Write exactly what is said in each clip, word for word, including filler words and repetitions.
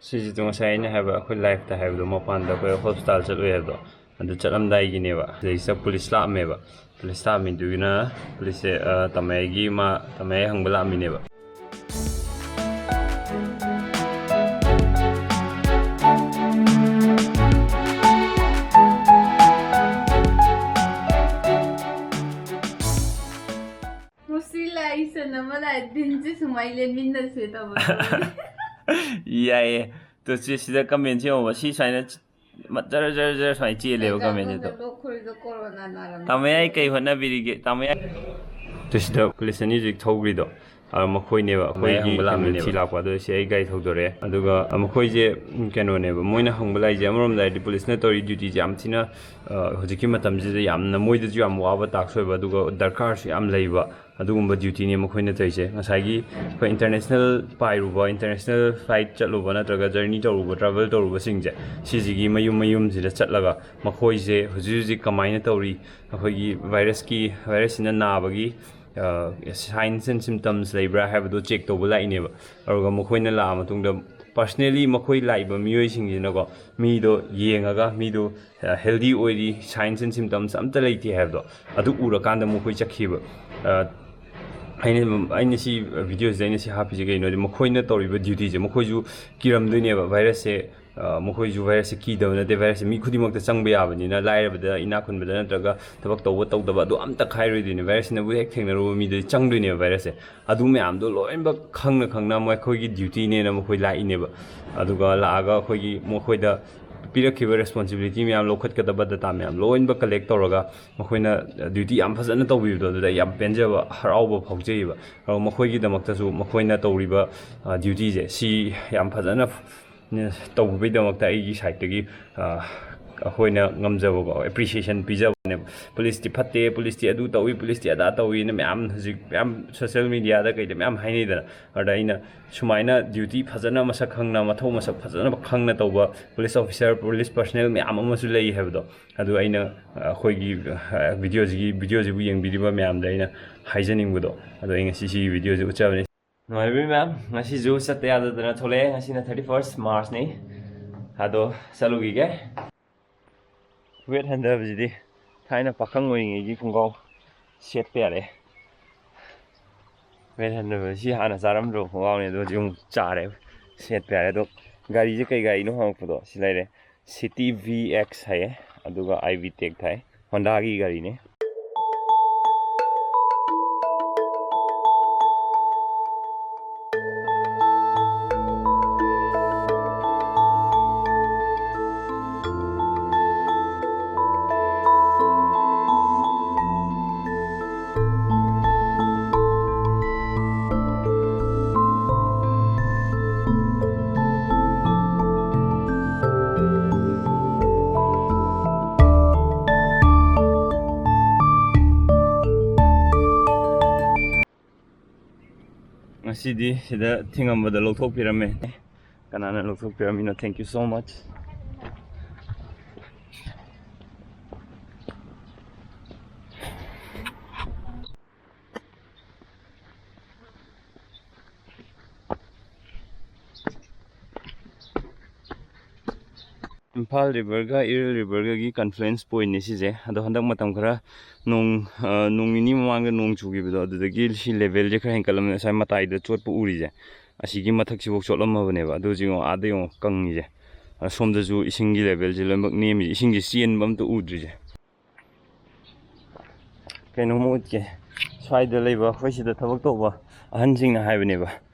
ꯁꯤꯁꯤꯗ ꯉꯁꯥꯏ ꯑꯩꯅ ꯍꯥꯏꯕ, ꯑꯩꯈꯣꯏ ꯂꯥꯏꯐꯇ ꯍꯥꯏꯕꯗꯣ, ꯃꯄꯥꯟꯗ ꯑꯩꯈꯣꯏ ꯍꯣꯁꯄꯤꯇꯥꯜ ꯆꯠꯂꯨꯏ ꯍꯥꯏꯕꯗꯣ, ꯑꯗꯨ ꯆꯠꯂꯝꯗꯥꯏꯒꯤꯅꯦꯕ꯫ ꯁꯤꯗꯩꯁꯤꯗ ꯄꯨꯂꯤꯁ ꯂꯥꯛꯑꯝꯃꯦꯕ꯫ ꯄꯨꯂꯤꯁ ꯂꯥꯛꯑꯝꯃꯤꯗꯨꯒꯤꯅ ꯄꯨꯂꯤꯁꯁꯦ, ꯑ, ꯇꯃꯥꯏꯒꯤ ꯃꯥ ꯇꯃꯥꯏ ꯍꯪꯕ ꯂꯥꯛꯑꯝꯃꯤꯅꯦꯕ꯫ ꯃꯁꯤ ꯂꯥꯏꯁꯟ ꯑꯃ ꯂꯥꯛꯑꯦ, ꯗꯤꯟꯁꯦ ꯁꯨꯃꯥꯏꯅ ꯂꯦꯟꯃꯤꯟꯅꯁꯦ ꯇꯧꯕ꯫ ꯌꯥꯏꯌꯦ꯫ ꯇꯨ ꯁꯤ ꯁꯤꯗ ꯀꯃꯦꯟꯁꯦ ꯌꯦꯡꯉꯣꯕ꯫ ꯁꯤ ꯁꯨꯃꯥꯏꯅ ꯆ-, ꯃ-, ꯖꯔ ꯖꯔ ꯖꯔ ꯁꯨꯃꯥꯏꯅ ꯆꯦꯜꯂꯦꯕ ꯀꯃꯦꯟꯁꯦ꯫ ꯇꯨ ꯂꯣꯛ ꯈꯨꯔꯤꯗꯣ ꯀꯣꯔꯣꯅꯥ ꯅꯥꯔꯝꯃꯦ꯫ ꯇꯥꯃꯣꯌꯥꯏ ꯀꯩ ꯍꯣꯠꯅꯕꯤꯔꯤꯒꯦ? ꯇꯥꯃꯣꯌꯥꯏ꯫ ꯇꯨ ꯁꯤꯗ ꯄꯨꯂꯤꯁ ꯑꯅꯤ ꯍꯧꯖꯤꯛ ꯊꯧꯈ꯭ꯔꯤꯗꯣ, ꯑ, ꯃꯈꯣꯏꯅꯦꯕ꯫ ꯃꯌꯥꯏ ꯑꯩꯈꯣꯏꯒꯤ ꯍꯪꯕ ꯂꯥꯛꯑꯝꯃꯤꯅꯦꯕ꯫ ꯊꯤ ꯂꯥꯛꯄ꯫ ꯑꯗꯣ ꯁꯤ ꯑꯩ ꯒꯥꯔꯤ ꯊꯧꯗꯣꯔꯛꯑꯦ꯫ ꯑꯗꯨꯒ, ꯑ, ꯃꯈꯣꯏꯁꯦ, ꯎꯝ, ꯀꯩꯅꯣꯅꯦꯕ, ꯃꯣꯏꯅ ꯍꯪꯕ ꯂꯥꯛꯏꯁꯦ ꯑꯃꯔꯣꯝꯗ ꯍꯥꯏꯔꯗꯤ ꯄꯨꯂꯤꯁꯅ ꯇꯧꯔꯤ ꯗ꯭ꯌꯨꯇꯤꯁꯦ ꯌꯥꯝ ꯊꯤꯅ, ꯑ, ꯍꯧꯖꯤꯛꯀꯤ ꯃꯇꯝꯁꯤꯗ ꯌꯥꯝꯅ ꯃꯣꯏꯗꯁꯨ ꯌꯥꯝ ꯋꯥꯕ ꯇꯥꯛꯁ ꯑꯣꯏꯕ, ꯑꯗꯨꯒ ꯗꯔꯀꯥꯔꯁꯨ ꯌꯥꯝ ꯂꯩꯕ꯫ ꯑꯗꯨꯒꯨꯝꯕ ꯗ꯭ꯌꯨꯇꯤꯅꯦ ꯃꯈꯣꯏꯅ ꯇꯧꯔꯤꯁꯦ꯫ ꯉꯁꯥꯏꯒꯤ ꯑꯩꯈꯣꯏ ꯏꯟꯇꯔꯅꯦꯁꯅꯦꯜ ꯄꯥꯏꯔꯨꯕ, ꯏꯟꯇꯔꯅꯦꯁꯅꯦꯜ ꯐ꯭ꯂꯥꯏꯠ ꯆꯠꯂꯨꯕ ꯅꯠꯇ꯭ꯔꯒ ꯖꯔꯅꯤ ꯇꯧꯔꯨꯕ, ꯇ꯭ꯔꯥꯚꯦꯜ ꯇꯧꯔꯨꯕꯁꯤꯡꯁꯦ, ꯁꯤꯁꯤꯒꯤ ꯃꯌꯨꯝ ꯃꯌꯨꯝꯁꯤꯗ ꯆꯠꯂꯒ ꯃꯈꯣꯏꯁꯦ ꯍꯧꯖꯤꯛ ꯍꯧꯖꯤꯛ ꯀꯃꯥꯏꯅ ꯇꯧꯔꯤ, ꯑꯩꯈꯣꯏꯒꯤ ꯚꯥꯏꯔꯁꯀꯤ, ꯚꯥꯏꯔꯁꯁꯤꯅ ꯅꯥꯕꯒꯤ, ꯑ, signs and symptoms ꯂꯩꯕ꯭ꯔꯥ ꯍꯥꯏꯕꯗꯣ ꯆꯦꯛ ꯇꯧꯕ ꯂꯥꯛꯏꯅꯦꯕ꯫ ꯑꯗꯨꯒ ꯃꯈꯣꯏꯅ ꯂꯥꯛꯑ ꯃꯇꯨꯡꯗ, personally ꯃꯈꯣꯏ ꯂꯥꯛꯏꯕ ꯃꯤꯑꯣꯏꯁꯤꯡꯁꯤꯅꯀꯣ, ꯃꯤꯗꯣ ꯌꯦꯡꯉꯒ, ꯃꯤꯗꯣ, ꯑ, healthy ꯑꯣꯏꯔꯤ, signs and symptoms ꯑꯝꯇ ꯂꯩꯇꯦ ꯍꯥꯏꯕꯗꯣ, ꯑꯗꯨ ꯎꯔꯀꯥꯟꯗ ꯃꯈꯣꯏ ꯆꯠꯈꯤꯕ꯫ ꯑ, ꯑꯩꯅ, ꯑꯩꯅ ꯁꯤ ꯚꯤꯗꯤꯑꯣꯁꯤꯗ ꯑꯩꯅ ꯁꯤ ꯍꯥꯞꯄꯤꯁꯦ ꯀꯩꯅꯣꯗꯤ, ꯃꯈꯣꯏꯅ ꯇꯧꯔꯤꯕ ꯗ꯭ꯌꯨꯇꯤꯁꯦ ꯃꯈꯣꯏꯁꯨ ꯀꯤꯔꯝꯗꯣꯏꯅꯦꯕ꯫ ꯚꯥꯏꯔꯁꯁꯦ, ꯑ, ꯃꯈꯣꯏꯁꯨ ꯚꯥꯏꯔꯁꯁꯦ ꯀꯤꯗꯕ ꯅꯠꯇꯦ꯫ ꯚꯥꯏꯔꯁꯁꯦ ꯃꯤ ꯈꯨꯗꯤꯡꯃꯛꯇ ꯆꯪꯕ ꯌꯥꯕꯅꯤꯅ, ꯂꯥꯏꯔꯕꯗ, ꯏꯅꯥꯛ ꯈꯨꯟꯕꯗ ꯅꯠꯇ꯭ꯔꯒ ꯊꯕꯛ ꯇꯧꯕ ꯇꯧꯗꯕ ꯑꯗꯨ ꯑꯝꯇ ꯈꯥꯏꯔꯣꯏꯗꯣꯏꯅꯦ꯫ ꯚꯥꯏꯔꯁꯁꯤꯅꯕꯨ ꯍꯦꯛ ꯊꯦꯡꯅꯔꯨꯕ ꯃꯤꯗꯨꯗꯤ ꯆꯪꯗꯣꯏꯅꯦꯕ ꯚꯥꯏꯔꯁꯁꯦ꯫ ꯑꯗꯨ ꯃꯌꯥꯝꯗꯣ ꯂꯣꯏꯅꯃꯛ ꯈꯪꯅ ꯈꯪꯅ ꯃꯈꯣꯏꯒꯤ ꯗ꯭ꯌꯨꯇꯤꯅꯦꯅ ꯃꯈꯣꯏ ꯂꯥꯛꯏꯅꯦꯕ꯫ ꯑꯗꯨꯒ ꯂꯥꯛꯑꯒ ꯑꯩꯈꯣꯏꯒꯤ ꯃꯈꯣꯏꯗ ꯄꯤꯔꯛꯈꯤꯕ ꯔꯦꯁꯄꯣꯟꯁꯤꯕꯤꯂꯤꯇꯤ ꯃꯌꯥꯝ, ꯂꯧꯈꯠꯀꯗꯕ ꯗꯇꯥ ꯃꯌꯥꯝ ꯂꯣꯏꯅꯃꯛ ꯀꯂꯦꯛ ꯇꯧꯔꯒ ꯃꯈꯣꯏꯅ ꯗ꯭ꯌꯨꯇꯤ ꯌꯥꯝ ꯐꯖꯅ ꯇꯧꯕꯤꯕꯗꯣ, ꯑꯗꯨꯗ ꯑꯩ ꯌꯥꯝ ꯄꯦꯟꯖꯕ, ꯍꯔꯥꯎꯕ ꯐꯥꯎꯖꯩꯌꯦꯕ꯫ ꯑꯗꯣ ꯃꯈꯣꯏꯒꯤꯗꯃꯛꯇꯁꯨ ꯃꯈꯣꯏꯅ ꯇꯧꯔꯤꯕ, ꯑ, ꯗ꯭ꯌꯨꯇꯤꯁꯦ ꯁꯤ ꯌꯥꯝ ꯐꯖꯅ ꯇꯧꯕꯤꯕꯩꯗꯃꯛꯇ ꯑꯩꯒꯤ ꯁꯥꯏꯠꯇꯒꯤ, ꯑ, ꯑꯩꯈꯣꯏꯅ ꯉꯝꯖꯕꯀꯣ, ꯑꯦꯄ꯭ꯔꯤꯁꯤꯌꯦꯁꯟ ꯄꯤꯖꯕꯅꯦꯕ꯫ ꯄꯨꯂꯤꯁꯇꯤ ꯐꯠꯇꯦ, ꯄꯨꯂꯤꯁꯇꯤ ꯑꯗꯨ ꯇꯧꯏ, ꯄꯨꯂꯤꯁꯇꯤ ꯑꯗꯥ ꯇꯧꯏꯅ ꯃꯌꯥꯝ ꯍꯧꯖꯤꯛ ꯃꯌꯥꯝ ꯁꯣꯁꯦꯜ ꯃꯦꯗꯤꯌꯥꯗ ꯀꯩꯗ ꯃꯌꯥꯝ ꯍꯥꯏꯅꯩꯗꯅ꯫ ꯑꯗ ꯑꯩꯅ ꯁꯨꯃꯥꯏꯅ ꯗ꯭ꯌꯨꯇꯤ ꯐꯖꯅ ꯃꯁꯛ ꯈꯪꯅ, ꯃꯊꯧ ꯃꯁꯛ ꯐꯖꯅ ꯈꯪꯅ ꯇꯧꯕ ꯄꯨꯂꯤꯁ ꯑꯣꯐꯤꯁꯔ, ꯄꯨꯂꯤꯁ ꯄꯔꯁꯅꯦꯜ ꯃꯌꯥꯝ ꯑꯃꯁꯨ ꯂꯩ ꯍꯥꯏꯕꯗꯣ, ꯑꯗꯨ ꯑꯩꯅ, ꯑ, ꯑꯩꯈꯣꯏꯒꯤ, ꯑ, ꯚꯤꯗꯤꯑꯣꯁꯤꯒꯤ, ꯚꯤꯗꯤꯑꯣꯁꯤꯕꯨ ꯌꯦꯡꯕꯤꯔꯤꯕ ꯃꯌꯥꯝꯗ ꯑꯩꯅ ꯍꯥꯏꯖꯅꯤꯡꯕꯗꯣ, ꯑꯗꯣ ꯑꯩ ꯉꯁꯤ ꯁꯤꯒꯤ ꯚꯤꯗꯤꯑꯣꯁꯤ ꯎꯠꯆꯕꯅꯤ꯫ ꯅꯨꯡꯉꯥꯏꯕ꯭ꯔꯤ ꯃꯌꯥꯝ? ꯉꯁꯤꯁꯨ ꯆꯠꯇ ꯌꯥꯗꯗꯅ ꯊꯣꯛꯂꯛꯑꯦ꯫ ꯉꯁꯤꯅ thirty first March ꯅꯤ꯫ ꯑꯗꯣ ꯆꯠꯂꯨꯈꯤꯒꯦ꯫ ꯋꯦꯠ ꯍꯟꯊꯕꯁꯤꯗꯤ ꯊꯥꯏꯅ ꯄꯥꯈꯪ ꯑꯣꯏꯔꯤꯉꯩꯒꯤ ꯈꯣꯡꯒ꯭ꯔꯥꯎ ꯁꯦꯠꯄ ꯌꯥꯔꯦ꯫ ꯋꯦꯠ ꯍꯟꯊꯕꯁꯤ ꯍꯥꯟꯅ ꯆꯥꯔꯝꯗ꯭ꯔꯕ ꯈꯣꯡꯒ꯭ꯔꯥꯎꯅꯦ, ꯑꯗꯣ ꯍꯧꯖꯤꯛ ꯑꯃꯨꯛ ꯆꯥꯔꯦ, ꯁꯦꯠꯄ ꯌꯥꯔꯦ꯫ ꯑꯗꯣ ꯒꯥꯔꯤꯁꯦ ꯀꯩ ꯒꯥꯔꯤꯅꯣ ꯍꯪꯉꯛꯄꯗꯣ ꯁꯤ ꯂꯩꯔꯦ꯫ City V X ꯍꯥꯏꯌꯦ, ꯑꯗꯨꯒ I V Tech ꯊꯥꯏ, ꯍꯣꯟꯗꯥꯒꯤ ꯒꯥꯔꯤꯅꯦ꯫ ꯉꯁꯤꯗꯤ ꯁꯤꯗ ꯊꯤꯡꯉꯝꯕꯗ ꯂꯧꯊꯣꯛꯄꯤꯔꯝꯃꯦ꯫ ꯀꯅꯥꯅ ꯂꯧꯊꯣꯛꯄꯤꯔꯝꯃꯤꯅꯣ? Thank you so much. Imphal ꯔꯤꯚꯔꯒ Iril ꯔꯤꯚꯔꯒꯒꯤ confluence pointꯅꯤ ꯁꯤꯁꯦ꯫ ꯑꯗꯣ ꯍꯟꯗꯛ ꯃꯇꯝ ꯈꯔ ꯅꯣꯡ, ꯑ, ꯅꯣꯡ ꯅꯤꯅꯤ ꯃꯃꯥꯡꯗ ꯅꯣꯡ ꯆꯨꯈꯤꯕꯗꯣ, ꯑꯗꯨꯗꯒꯤ ꯁꯤ levelꯁꯦ ꯈꯔ ꯍꯦꯟꯀꯠꯂꯝꯃꯦ꯫ ꯉꯁꯥꯏ ꯃꯇꯥꯏꯗ ꯆꯣꯠꯄ ꯎꯔꯤꯁꯦ, ꯑꯁꯤꯒꯤ ꯃꯊꯛꯁꯤꯐꯥꯎ ꯆꯣꯠꯂꯝꯃꯕꯅꯦꯕ꯫ ꯑꯗꯨ ꯍꯧꯖꯤꯛ ꯌꯦꯡꯉꯣ, ꯑꯥꯗ ꯌꯦꯡꯉꯣ ꯀꯪꯉꯤꯁꯦ꯫ ꯑ, ꯁꯣꯝꯗꯁꯨ ꯏꯁꯤꯡꯒꯤ levelꯁꯦ ꯂꯣꯏꯅꯃꯛ ꯅꯦꯝꯃꯤꯁꯦ, ꯏꯁꯤꯡꯁꯦ ꯆꯦꯟꯕ ꯑꯝꯇ ꯎꯗ꯭ꯔꯤꯁꯦ꯫ ꯀꯩꯅꯣꯝꯃ ꯎꯠꯀꯦ꯫ ꯁ꯭ꯋꯥꯏꯗ ꯂꯩꯕ ꯑꯩꯈꯣꯏ ꯁꯤꯗ ꯊꯕꯛ ꯇꯧꯕ ꯑꯍꯟꯁꯤꯡꯅ ꯍꯥꯏꯕꯅꯦꯕ,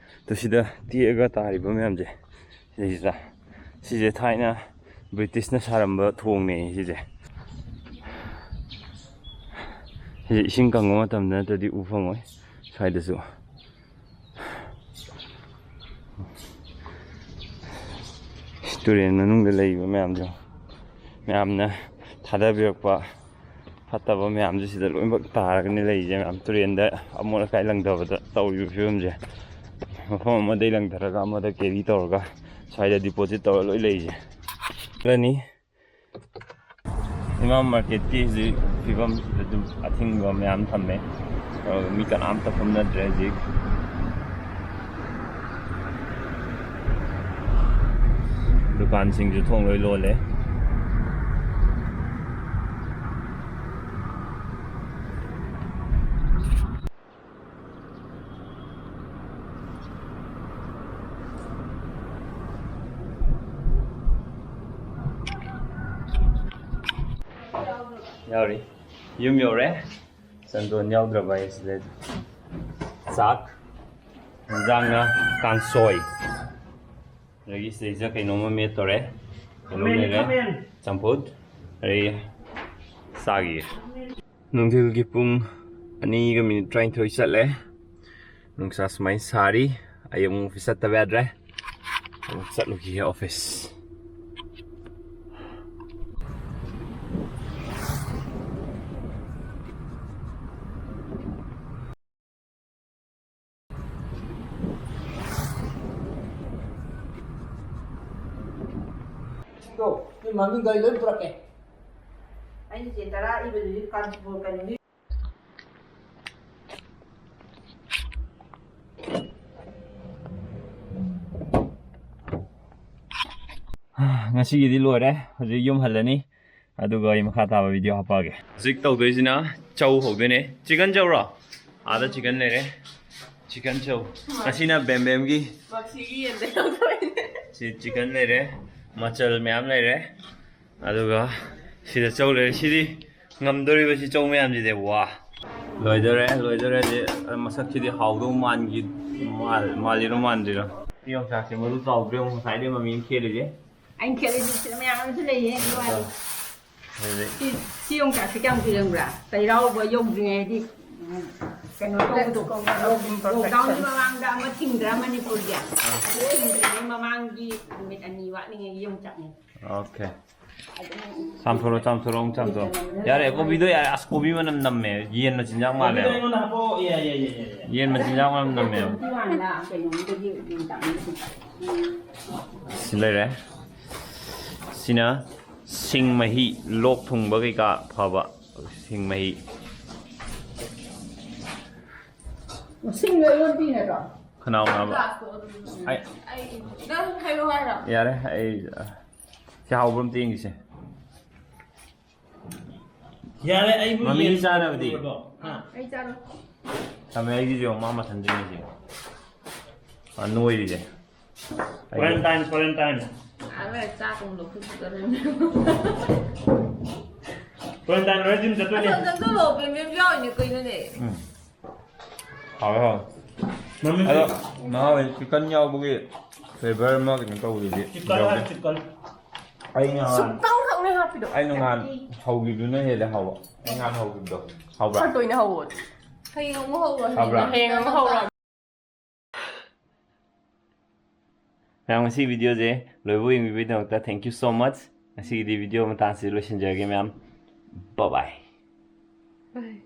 ꯑꯗꯨ ꯁꯤꯗ ꯇꯦꯛꯑꯒ ꯇꯥꯔꯤꯕ ꯃꯌꯥꯝꯁꯦ, ꯁꯤꯗꯩꯁꯤꯗ, ꯁꯤꯁꯦ ꯊꯥꯏꯅ ꯕ꯭ꯔꯤꯇꯤꯁꯅ ꯁꯥꯔꯝꯕ ꯊꯣꯡꯅꯦ ꯁꯤꯁꯦ꯫ ꯁꯤꯁꯦ ꯏꯁꯤꯡ ꯀꯪꯕ ꯃꯇꯝꯗ ꯅꯠꯇ꯭ꯔꯗꯤ ꯎ ꯐꯪꯉꯣꯏ ꯁ꯭ꯋꯥꯏꯗꯁꯨ꯫ ꯇꯨꯔꯦꯟ ꯃꯅꯨꯡꯗ ꯂꯩꯔꯤꯕ ꯃꯌꯥꯝꯁꯦ, ꯃꯌꯥꯝꯅ ꯊꯥꯗꯕꯤꯔꯛꯄ ꯐꯠꯇꯕ ꯃꯌꯥꯝꯁꯦ ꯁꯤꯗ ꯂꯣꯏꯅꯃꯛ ꯇꯥꯔꯒꯅꯤ ꯂꯩꯔꯤꯁꯦ꯫ ꯃꯌꯥꯝ ꯇꯨꯔꯦꯟꯗ ꯑꯃꯣꯠ ꯑꯀꯥꯏ ꯂꯪꯊꯕꯗ ꯇꯧꯔꯤꯕ ꯐꯤꯕꯝꯁꯦ, ꯃꯐꯝ ꯑꯃꯗꯒꯤ ꯂꯪꯊꯔꯒ ꯑꯃꯗ carry ꯇꯧꯔꯒ ꯁ꯭ꯋꯥꯏꯗ deposit ꯇꯧꯔ ꯂꯣꯏ ꯂꯩꯔꯤꯁꯦ꯫ ꯈꯔꯅꯤ ꯏꯃꯥ ꯃꯥꯔꯀꯦꯠꯀꯤ ꯍꯧꯖꯤꯛ ꯐꯤꯕꯝꯁꯤꯗ ꯑꯗꯨꯝ ꯑꯊꯤꯡꯕ ꯃꯌꯥꯝ ꯊꯝꯃꯦ꯫ ꯑꯗꯨꯒ ꯃꯤ ꯀꯅꯥꯝꯇ ꯐꯝꯅꯗ꯭ꯔꯦ ꯍꯧꯖꯤꯛ꯫ ꯗꯨꯀꯥꯟꯁꯤꯡꯁꯨ ꯊꯣꯡ ꯂꯣꯏ ꯂꯣꯜꯂꯦ꯫ ꯌꯥꯎꯔꯤ꯫ ꯌꯨꯝ ꯌꯧꯔꯦ꯫ ꯆꯟꯗꯣꯟ ꯌꯥꯎꯗ꯭ꯔꯕ ꯍꯥꯏꯁꯤꯗ꯫ ꯆꯥꯛ, ꯏꯟꯖꯥꯡꯅ ꯀꯥꯡꯁꯣꯏ꯫ ꯑꯗꯒꯤ ꯁꯤꯗꯩꯁꯤꯗ ꯀꯩꯅꯣꯝꯃ ꯃꯦꯠꯇꯣꯔꯦ꯫ ꯀꯩꯅꯣꯝ ꯈꯥꯃꯦꯟ, ꯂꯩꯔꯦ꯫ ꯈꯥꯃꯦꯟ꯫ ꯆꯝꯐꯨꯠ꯫ ꯑꯗꯒꯤ ꯆꯥꯒꯤ꯫ ꯅꯨꯡꯊꯤꯜꯒꯤ ꯄꯨꯡ ꯑꯅꯤꯒ ꯃꯤꯅꯤꯠ ꯇꯔꯥꯅꯤꯊꯣꯏ ꯆꯠꯂꯦ꯫ ꯅꯨꯡꯁꯥ ꯁꯨꯃꯥꯏꯅ ꯁꯥꯔꯤ꯫ ꯑꯩ ꯑꯃꯨꯛ ꯑꯣꯐꯤꯁ ꯆꯠꯇꯕ ꯌꯥꯗ꯭ꯔꯦ꯫ ꯑꯃꯨꯛ ꯆꯠꯂꯨꯈꯤꯒꯦ ꯑꯣꯐꯤꯁ꯫ ꯗꯣ, ꯅꯣꯏ ꯃꯃꯤꯡꯗꯣ ꯑꯩ ꯂꯣꯏ ꯄꯨꯔꯛꯀꯦ꯫ ꯑꯩꯅ ꯆꯦ ꯇꯔꯥ ꯏꯕꯗꯨꯗꯤ ꯀꯥꯟꯆꯤꯄꯨꯔ ꯀꯩꯅꯣꯒꯤ꯫ ꯉꯁꯤꯒꯤꯗꯤ ꯂꯣꯏꯔꯦ꯫ ꯍꯧꯖꯤꯛ ꯌꯨꯝ ꯍꯜꯂꯅꯤ꯫ ꯑꯗꯨꯒ ꯑꯩ ꯃꯈꯥ ꯇꯥꯕ ꯚꯤꯗꯤꯑꯣ ꯍꯥꯞꯄꯛꯑꯒꯦ꯫ ꯍꯧꯖꯤꯛ ꯇꯧꯗꯣꯏꯁꯤꯅ ꯆꯧ ꯍꯧꯗꯣꯏꯅꯦ꯫ ꯆꯤꯀꯟ ꯆꯧꯔꯣ? ꯑꯥꯗ ꯆꯤꯀꯟ ꯂꯩꯔꯦ꯫ Chicken chow. ꯉꯁꯤꯅ ꯕꯦꯝ ꯕꯦꯝꯒꯤ꯫ ꯃꯛꯁꯤꯒꯤ ꯌꯦꯟꯗ ꯇꯧꯗꯣꯏꯅꯦ꯫ ꯁꯤ ꯆꯤꯀꯟ ꯂꯩꯔꯦ꯫ ꯃꯆꯜ ꯃꯌꯥꯝ ꯂꯩꯔꯦ꯫ ꯑꯗꯨꯒ ꯁꯤꯗ ꯆꯧ ꯂꯩꯔꯦ꯫ ꯁꯤꯗꯤ ꯉꯝꯗꯣꯔꯤꯕ ꯁꯤ ꯆꯧ ꯃꯌꯥꯝꯁꯤꯗꯤ꯫ ꯋꯥ! ꯂꯣꯏꯗꯣꯔꯦ, ꯂꯣꯏꯗꯣꯔꯦ꯫ ꯁꯤ ꯃꯁꯛꯁꯤꯗꯤ ꯍꯥꯎꯗꯧ ꯃꯥꯟꯈꯤ-, ꯃꯥꯜ-, ꯃꯥꯜꯂꯤꯔꯣ ꯃꯥꯟꯗ꯭ꯔꯤꯔꯣ? ꯁꯤ ꯌꯣꯡꯆꯥꯛꯁꯦ ꯃꯔꯨ ꯆꯥꯎꯗ꯭ꯔꯦ ꯑꯃꯨꯛ ꯉꯁꯥꯏꯗꯩ ꯃꯃꯤꯅ ꯈꯦꯠꯂꯤꯁꯦ꯫ ꯑꯩꯅ ꯈꯦꯠꯂꯤꯁꯦ ꯁꯤꯗ ꯃꯌꯥꯝ ꯑꯃꯁꯨ ꯂꯩꯌꯦ, ꯑꯗꯨ ꯍꯥꯏꯔꯣ꯫ ꯑꯗꯨꯗꯤ ꯁꯤ, ꯁꯤ ꯌꯣꯡꯆꯥꯛꯁꯦ ꯀꯌꯥꯝ ꯀꯨꯏꯔꯦ ꯈꯪꯕ꯭ꯔꯥ? ꯆꯩꯔꯥꯎꯕ ꯌꯧꯗ꯭ꯔꯤꯉꯩꯗꯤ, ꯎꯝ, ꯀꯩꯅꯣ ꯇꯧꯕꯗꯣ, lockdownꯒꯤ ꯃꯃꯥꯡꯗ ꯑꯃ ꯊꯤꯡꯗ꯭ꯔꯥ ꯃꯅꯤꯄꯨꯔꯒꯤ? ꯑꯗꯨ ꯊꯤꯡꯗ꯭ꯔꯤꯉꯩ ꯃꯃꯥꯡꯒꯤ ꯅꯨꯃꯤꯠ ꯑꯅꯤ ꯋꯥꯠꯂꯤꯉꯩꯒꯤ ꯌꯣꯡꯆꯥꯛꯅꯦ꯫ Okay꯫ ꯑꯗꯨꯝ ꯆꯥꯝꯊꯣꯔꯣ, ꯆꯥꯝꯊꯣꯔꯣ, ꯑꯃꯨꯛ ꯆꯥꯝꯊꯣꯔꯣ꯫ ꯌꯥꯔꯦ, ꯀꯣꯕꯤꯗꯣ ꯌꯥꯔꯦ꯫ ꯑꯁ, ꯀꯣꯕꯤ ꯃꯅꯝ ꯅꯝꯃꯦ꯫ ꯌꯦꯟ ꯃꯆꯤꯟꯖꯥꯛ ꯃꯥꯜꯂꯦ꯫ ꯀꯣꯕꯤꯗꯣ ꯑꯩꯉꯣꯟꯗ ꯍꯥꯞꯄꯛꯑꯣ꯫ ꯌꯥꯏ, ꯌꯥꯏ, ꯌꯥꯏ, ꯌꯥꯏ, ꯌꯥꯏ꯫ ꯌꯦꯟ ꯃꯆꯤꯟꯖꯥꯛ ꯃꯅꯝ ꯅꯝꯃꯦꯕ꯫ ꯀꯣꯕꯤ ꯃꯥꯟꯕ ꯀꯩꯅꯣꯝꯗꯒꯤ ꯌꯣꯡꯆꯥꯛꯅꯦ꯫ ꯁꯤ ꯂꯩꯔꯦ꯫ ꯁꯤꯅ ꯁꯤꯡ ꯃꯍꯤ, ꯂꯣꯛ ꯊꯨꯡꯕ ꯀꯩꯀꯥ ꯐꯕ ꯁꯤꯡ ꯃꯍꯤ꯫ ꯁꯤꯡꯗꯣ ꯑꯩꯉꯣꯟꯗ ꯄꯤ ꯅꯠꯇ꯭ꯔꯣ? ꯈꯅꯥꯎ ꯅꯥꯕ꯫ ꯀ꯭ꯂꯥꯁꯇꯣ ꯑꯗꯨꯝ ꯑꯩ ꯑꯩ ꯅꯪ ꯍꯥꯏꯔꯣ ꯍꯥꯏꯔꯣ? ꯌꯥꯔꯦ, ꯑꯩ ꯁꯤ ꯍꯥꯎꯕ꯭ꯔꯥ ꯑꯝꯇ ꯌꯦꯡꯒꯤꯁꯦ꯫ ꯌꯥꯔꯦ, ꯑꯩꯕꯨ ꯃꯃꯤꯒꯤ ꯌꯦꯟ ꯆꯥꯅꯕꯗꯤ? ꯊꯣꯡꯉꯕꯣ? ꯍꯥ? ꯑꯩ ꯆꯥꯔꯣ꯫ ꯊꯝꯃꯦ ꯑꯩꯒꯤꯁꯦ ꯌꯦꯡꯉꯣ, ꯃꯥ ꯃꯊꯟꯗꯅꯦ ꯁꯦ꯫ ꯑ, ꯅꯣꯏꯔꯤꯁꯦ꯫ Quarantine, quarantine. ꯑꯥ ꯆꯥꯛ ꯑꯃꯨꯛ ꯂꯧꯈꯠꯈꯤꯗꯣꯔꯦ꯫ Quarantine regime ꯆꯠꯇꯣꯏꯅꯦ꯫ ꯑꯁꯣꯝꯗ ꯆꯠꯂꯣ, ꯄꯦꯝꯄꯦꯝꯁꯨ ꯌꯥꯎꯔꯤꯅꯦ ꯀꯩꯅꯣꯅꯦ꯫ ꯎꯝ꯫ ꯍꯥꯎꯋꯦ, ꯍꯥꯎꯋꯦ꯫ ꯃꯃꯤꯡ ꯑꯗꯣ ꯃꯍꯥꯎ ꯆꯤꯛꯀꯟ ꯌꯥꯎꯕꯒꯤ ꯐ꯭ꯂꯦꯕꯔ ꯑꯃ ꯀꯩꯅꯣ ꯇꯧꯕꯗꯨꯗꯤ ꯆꯤꯛꯀꯟ ꯌꯥꯎꯗꯦ꯫ ꯍꯥꯏ, ꯆꯤꯛꯀꯟ꯫ ꯑꯩ ꯅꯍꯥꯟ ꯁꯨꯛꯇꯪ ꯈꯛꯅꯦ ꯍꯥꯞꯄꯤꯗꯣ꯫ ꯑꯩꯅ ꯅꯍꯥꯟ ꯍꯧꯈꯤꯕꯗꯨꯅ ꯍꯦꯜꯂꯦ ꯍꯥꯎꯕ꯫ ꯑꯩ ꯅꯍꯥꯟ ꯍꯧꯈꯤꯕꯗꯣ ꯍꯥꯎꯕ꯭ꯔꯥ? ꯈꯔ ꯇꯣꯏꯅ ꯍꯧꯋꯣ꯫ ꯍꯌꯦꯡ ꯑꯃꯨꯛ ꯍꯧꯔꯣ꯫ ꯍꯥꯎꯕ꯭ꯔꯥ? ꯍꯌꯦꯡ ꯑꯃꯨꯛ ꯍꯧꯔꯣ꯫ ꯃꯌꯥꯝ, ꯉꯁꯤ ꯚꯤꯗꯤꯑꯣꯁꯦ ꯂꯣꯏꯕ ꯌꯦꯡꯕꯤꯕꯒꯤꯗꯃꯛꯇ thank you so much꯫ ꯉꯁꯤꯒꯤꯗꯤ ꯚꯤꯗꯤꯑꯣ ꯃꯇꯥꯡꯁꯤ ꯂꯣꯏꯁꯤꯟꯖꯔꯒꯦ ꯃꯌꯥꯝ꯫ Bye bye꯫